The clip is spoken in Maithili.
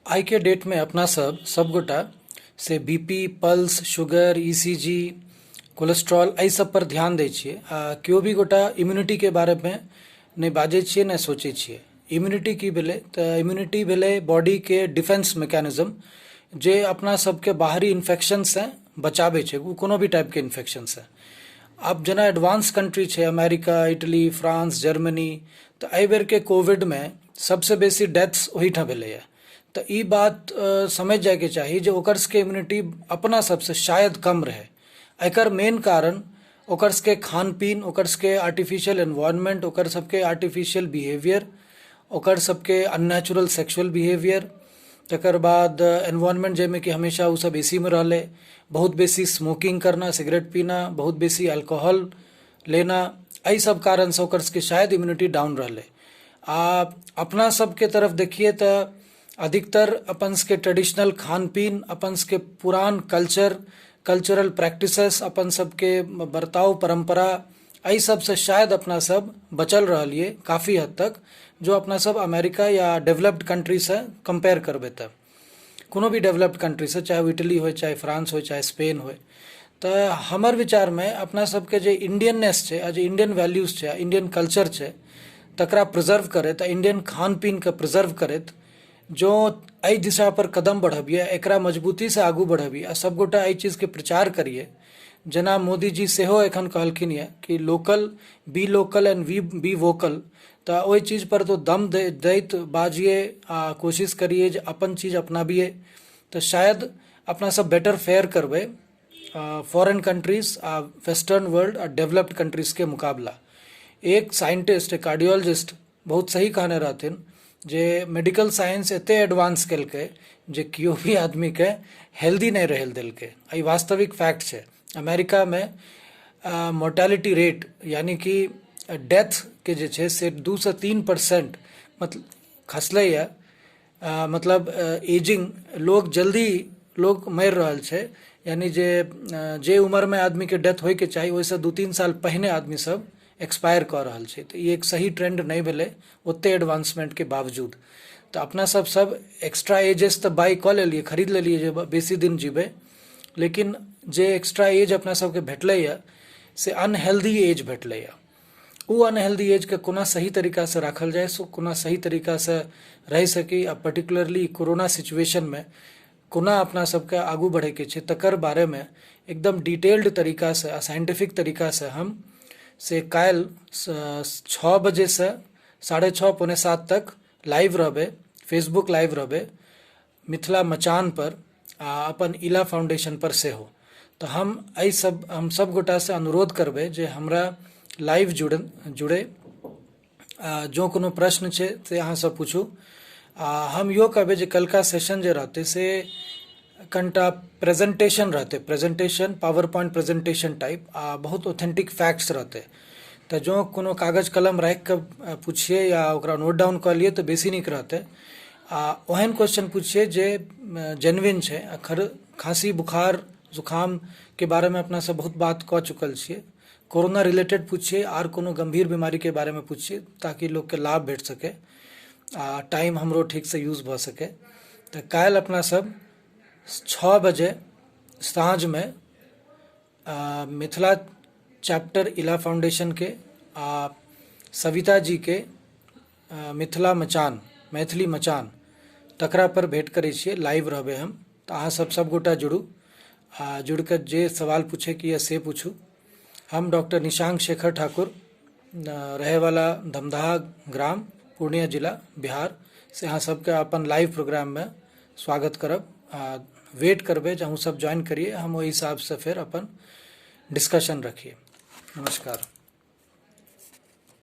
आइके डेटमे अपना सब सबगोटा से B P, pulse, sugar, E C G, cholesterol एहि सब पर ध्यान दै छियै आ केओ भी गोटा इम्यूनिटीके बारेमे नहि बाजै छियै, नहि सोचै छियै। इम्यूनिटी की भेलै? तऽ इम्यूनिटी भेलै बॉडीके डिफेंस मैकेनिज्म जे अपना सबके बाहरी इन्फेक्शनसँ बचाबै छै, ओ कोनो भी टाइपके इन्फेक्शनसँ। आब जेना एडवांस कंट्री छै अमेरिका, इटली, फ्रांस, जर्मनी, तऽ एहि बेरके कोविडमे सबसँ बेसी डेथ्स ओहिठाम भेलैए। तऽ ई बात समझि जाइके चाही जे ओकर सबके इम्यूनिटी अपना सबसँ शायद कम रहै। एकर मेन कारण ओकर सबके खान पीन, ओकर सबके आर्टिफिशियल एनवायरनमेंट, ओकर सबके आर्टिफिशियल बिहेवियर, ओकर सबके अननेचुरल सेक्सुअल बिहेवियर, तकर बाद एनवायरनमेंट जाहिमे कि हमेशा ओ सब ए सी मे रहलै, बहुत बेसी स्मोकिंग करना, सिगरेट पीना, बहुत बेसी अल्कोहल लेना, एहि सब कारणसँ ओकर सबके शायद इम्यूनिटी डाउन रहलै। आ अपना सबके तरफ देखिए तऽ अधिकतर अपन सबके ट्रेडिशनल खान पीन, अपन सबके पुरान कल्चर, कल्चरल प्रैक्टिसेस, अपन सबके बर्ताव, परम्परा, एहि सबसँ शायद अपना सब बचल रहलियै काफी हद तक, जो अपना सब अमेरिका या डेवलप्ड कंट्रीसँ कम्पेयर करबै तऽ कोनो भी डेवलप्ड कंट्रीसँ, चाहे ओ इटली होइ, चाहे फ्रांस होइ, चाहे स्पेन होइ। तऽ हमर विचारमे अपना सबके जे इंडियननेस छै आ जे इंडियन वैल्यूज छै आ इंडियन कल्चर छै तकरा प्रिजर्व करैत आ इंडियन खान पीनके प्रिजर्व करैत जँ एहि दिशापर कदम बढ़बियै, एकरा मजबूतीसँ आगू बढ़बियै आ सबगोटा एहि चीजके प्रचार करियै, जेना मोदीजी सेहो एखन कहलखिन यऽ कि local, be local and we be vocal, तऽ ओहि चीजपर तऽ दम दैत बाजियै आ कोशिश करियै जे अपन चीज अपनाबियै, तऽ शायद अपना सब बेटर फेयर करबै फॉरेन कंट्रीज आ वेस्टर्न वर्ल्ड आ डेवलप्ड कंट्रीजके मुकाबला। एक साइंटिस्ट, एक कार्डियोलॉजिस्ट बहुत सही कहने रहथिन जे मेडिकल साइंस एते एडवांस केलकै जे केओ भी आदमीके हेल्दी नहि रहै लए देलकै। ई वास्तविक फैक्ट छै। अमेरिकामे मोर्टेलिटी रेट यानी कि डेथके जे छै से 2 से 3% मतलब खसलैए, मतलब एजिंग लोग जल्दी लोग मरि रहल छै, यानी जे जे उमरमे आदमीके डेथ होइके चाही ओहिसँ 2-3 साल पहिने आदमी सब एक्सपायर कऽ रहल छै। तऽ ई एक सही ट्रेंड नहि भेलै ओते एडवांसमेंटके बावजूद। तऽ अपना सब सब एक्स्ट्रा एजेस तऽ बाय कऽ लेलियै, खरीद लेलियै जे बेसी दिन जीबै, लेकिन जे एक्स्ट्रा एज अपना सबके भेटलैए से अनहेल्दी एज भेटलैए। ओ अनहेल्दी एजके कोना सही तरीकासँ राखल जाय, सो कोना सही तरीकासँ रहि सकी आ पर्टिकुलरली कोरोना सिचुएशनमे कोना अपना सबके आगू बढ़ैके छै, तकर बारेमे एकदम डिटेल्ड तरीकासँ आ साइंटिफिक तरीकासँ हम से काल्हि 6 बजेसँ 6:30, 6:45 तक लाइव रहबै, फेसबुक लाइव रहबै मिथिला मचान पर आ अपन इला फाउंडेशन पर सेहो। तऽ हम एहि सब हम सब गोटासँ अनुरोध करबै जे हमरा लाइव जुड़ै आ जँ कोनो प्रश्न छै से अहाँ सब पूछू। आ हम इहो कहबै जे कलका सेशन जे रहतै से कनिटा प्रेजेंटेशन रहतै, presentation, power point presentation type आ बहुत ऑथेंटिक फैक्ट्स रहतै। तऽ जँ कोनो कागज कलम राखि कऽ पुछियै या ओकरा नोट डाउन कऽ लियै तऽ बेसी नीक रहतै। आ ओहन क्वेश्चन पुछियै जे जेन्युइन छै। आ खाँसी, बुखार, जुकामके बारेमे अपना सब बहुत बात कऽ चुकल छियै। कोरोना रिलेटेड पुछियै, आर कोनो गम्भीर बीमारीके बारेमे पुछियै ताकि लोकके लाभ भेट सकै आ टाइम हमरो ठीकसँ यूज भऽ सकै। तऽ काल्हि अपना सब 6 बजे साँझमे मिथिला चैप्टर इला फाउंडेशनके आ सविता जीके मिथिला मचान, मैथिली मचान, तकरा पर भेँट करै छियै। लाइव रहबै हम, तऽ अहाँ सब सबगोटा जुड़ू आ जुड़ि कऽ जे सवाल पूछैके यऽ से पूछू। हम डॉक्टर निशांक शेखर ठाकुर, रहैवला धमदाहा ग्राम, पूर्णिया जिला, बिहार से अहाँ सबके अपन लाइव प्रोग्राममे स्वागत करब आ वेट करबै जे अहूँ सब ज्वाइन करियै, हम ओहि हिसाबसँ फेर अपन डिस्कशन रखियै। नमस्कार।